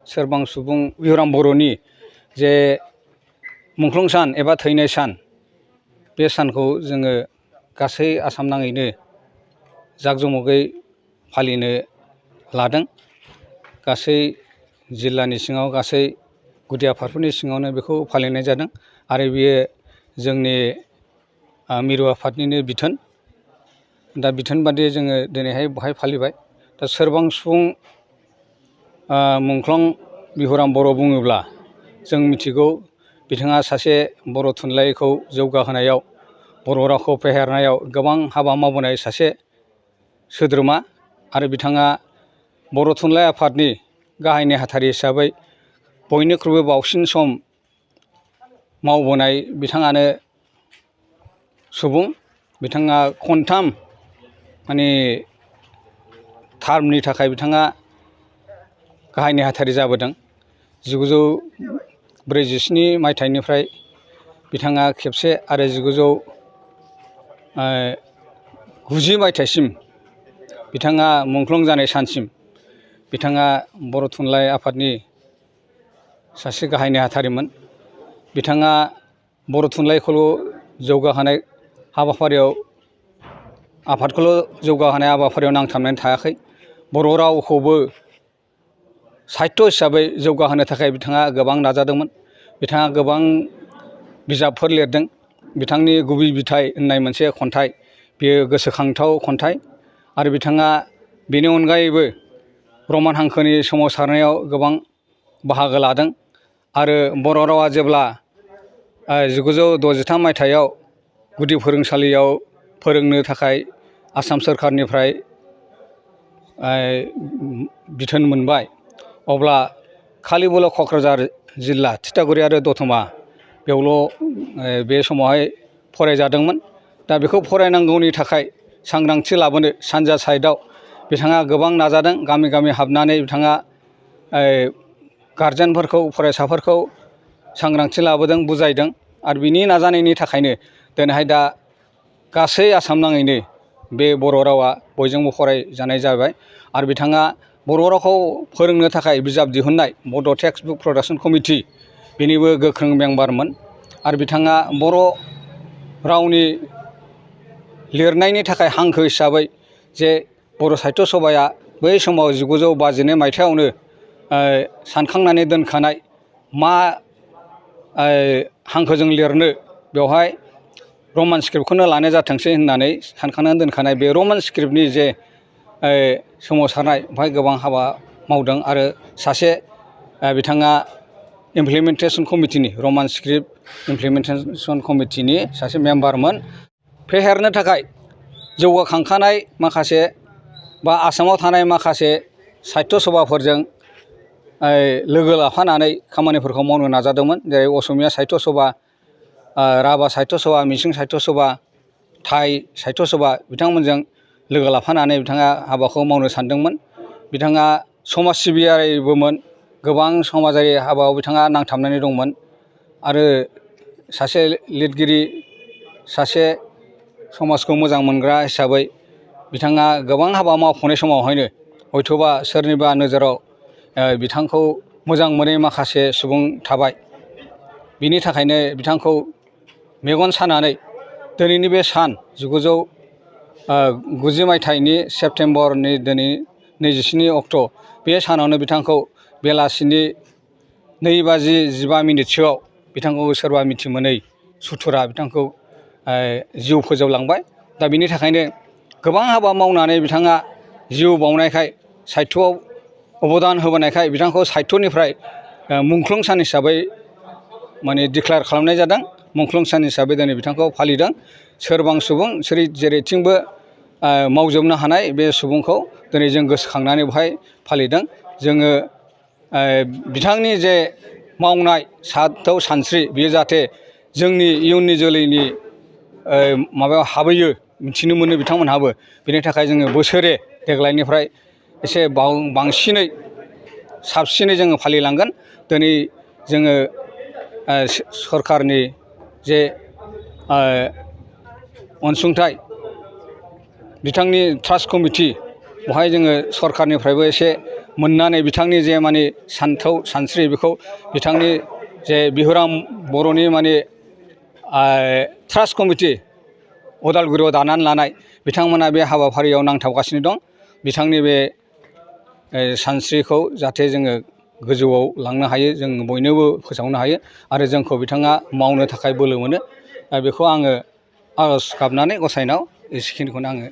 सोरबां सुबुं बिहुराम बर'नि जे मुंख्लं सान एबा थैनाय सान बे सानखौ जोङो गासै आसाम नाङैनो जाकजमकै फालिनो लादों। गासै जिल्लानि सिङाव गासै गुदि आफादफोरनि सिङावनो बेखौ फालिनाय जादों आरो बियो जोंनि मिरु आफादनिनो बिथोन। दा बिथोन बादियै जोङो दिनैहाय बेहाय फालिबाय। दा सोरबां सुबुं मुंख्लं बिहुराम बर' बुङोब्ला जों मिथिगौ बिथाङा सासे बर' थुनलाइखौ जौगाहोनायाव बर' रावखौ फेहेरनायाव गोबां हाबा मावबोनाय सासे सोद्रोमा आरो बिथाङा बर' थुनलाइ आफादनि गाहाय नेहाथारि हिसाबै बयनिख्रुइबो बावसिन सम मावबोनाय बिथाङानो सुबुं। बिथाङा खनथाम माने टार्मनि थाखाय बिथाङा गाहाय नेहाथारि जाबोदों। 1947 मायथाइनिफ्राय बिथाङा खेबसे आरो 1990 मायथाइसिम बिथाङा मुंख्लं जानाय सानसिम बिथाङा बर' थुनलाइ आफादनि सासे गाहाय नेहाथारिमोन। बिथाङा बर' थुनलाइखौल' जौगाहोनाय हाबाफारियाव आफादखौल' जौगाहोनाय हाबाफारियाव नांथाबनानै थायाखै, बर' रावखौबो साहित्य हिसाबै जौगाहोनो थाखाय बिथाङा गोबां नाजादोंमोन। बिथाङा गोबां बिजाबफोर लिरदों। बिथांनि गुबै बिथाइ होननाय मोनसे खन्थाइ, बेयो गोसोखांथाव खन्थाइ आरो बिथाङा बेनि अनगायैबो रमान हांखोनि सोमावसारनायाव गोबां बाहागो लादों आरो बर' रावा जेब्ला 1963 मायथाइयाव गुदि फोरोंसालियाव फोरोंनो थाखाय आसाम सोरखारनिफ्राय बिथोन मोनबाय, अब्ला खालिबोल' क'क्राझार जिल्ला थिथागुरि आरो दतमा बेयावल' बे समावहाय फरायजादोंमोन। दा बेखौ फरायनांगौनि थाखाय सांग्रांथि लाबोनो सानजा साइडआव बिथाङा गोबां नाजादों। गामि गामि हाबनानै बिथाङा गारजेनफोरखौ, फरायसाफोरखौ सांग्रांथि लाबोदों, बुजायदों आरो बिनि नाजानायनि थाखायनो दिनैहाय दा गासै आसाम नाङैनो बे बर' रावा बयजोंबो फरायजानाय जाबाय आरो बिथाङा बर' रावखौ फोरोंनो थाखाय बिजाब दिहुननाय बड' टेक्स्ट बुक प्रडाक्सन कमिटि बेनिबो गोख्रों मेम्बारमोन आरो बिथाङा बर' रावनि लिरनायनि थाखाय हांखो हिसाबै जे बर' साहित्य सभाया बै समाव 1952 मायथाइयावनो सानखांनानै दोनखानाय मा हांखोजों लिरनो, बेवहाय रमान स्क्रिप्टखौनो लानाय जाथोंसै होननानै सानखांनानै दोनखानाय बे रमान स्क्रिप्टनि जे सोमावसारनाय बेवहाय गोबां हाबा मावदों आरो सासे बिथाङा इमप्लिमेन्टेसन कमिटिनि, रमान स्क्रिप्ट इमप्लिमेन्टेसन कमिटिनि सासे मेम्बारमोन। फेहेरनो थाखाय जौगाखांखानाय माखासे बा आसामाव थानाय माखासे साहित्य सभाफोरजों लोगो लाफानानै खामानिफोरखौ मावनो नाजादोंमोन। जेरै असमिया साहित्य सभा, राभा साहित्य सभा, मिसिं साहित्य सभा, थाइ साहित्य सभा बिथांमोनजों लोगो लाफानानै बिथाङा हाबाखौ मावनो सानदोंमोन। बिथाङा समाज सिबियारिबोमोन, गोबां समाजारि हाबायाव बिथाङा नांथाबनानै दंमोन आरो सासे लिरगिरि, सासे समाजखौ मोजां मोनग्रा हिसाबै बिथाङा गोबां हाबा मावफुनाय समावहायनो हयथ'बा सोरनिबा नोजोराव बिथांखौ मोजां मोनै माखासे सुबुं थाबाय। बिनि थाखायनो बिथांखौ मेगन सानानै दिनैनि बे सान 1990 मायथाइनि सेप्तेम्बरनि दिनै 27 अक्ट' बे सानावनो बिथांखौ बेलासिनि 2:15 बिथांखौ सोरबा मिथि मोनै सुथुरा बिथांखौ जिउ फोजोबलांबाय। दा बिनि थाखायनो गोबां हाबा मावनानै बिथाङा जिउ बाउनायखाय, साहित्यआव अबदान होबोनायखाय बिथांखौ साहित्यनिफ्राय मुंख्लं सान हिसाबै माने डिक्लेयार खालामनाय जादों। मुंख्लं सान हिसाबै दिनै बिथांखौ फालिदों। सोरबां सुबुं जेरैथिंबो मावजोबनो हानाय बे सुबुंखौ दिनै जों गोसोखांनानै बेवहाय फालिदों। जोङो बिथांनि जे मावनाय सानथौ सानस्रि बेयो जाहाथे जोंनि इयुननि जोलैनि माबायाव हाबहैयो, मिथिनो मोनो बिथांमोनहाबो। बेनि थाखाय जोङो बोसोरे देग्लायनिफ्राय एसे बांसिनै साबसिनै जोङो फालिलांगोन। दिनै जोङो सरकारनि जे अनसुंथाइ, बिथांनि ट्रास्ट कमिटि, बेवहाय जोङो सरकारनिफ्रायबो एसे मोननानै बिथांनि जे माने सानथौ सानस्रि बेखौ बिथांनि जे बिहुराम बर'नि माने ट्रास्ट कमिटि उदालगुरियाव दानानै लानाय बिथांमोना बे हाबाफारियाव नांथाबगासिनो दं। बिथांनि बे सानस्रिखौ जाहाथे जोङो गोजौआव लांनो हायो, जों बयनोबो फोसावनो हायो आरो जोंखौ बिथाङा मावनो थाखाय बोलो मोनो। बेखौ आङो आर'ज गाबनानै गसाइनाव एसेखिनिखौनो आङो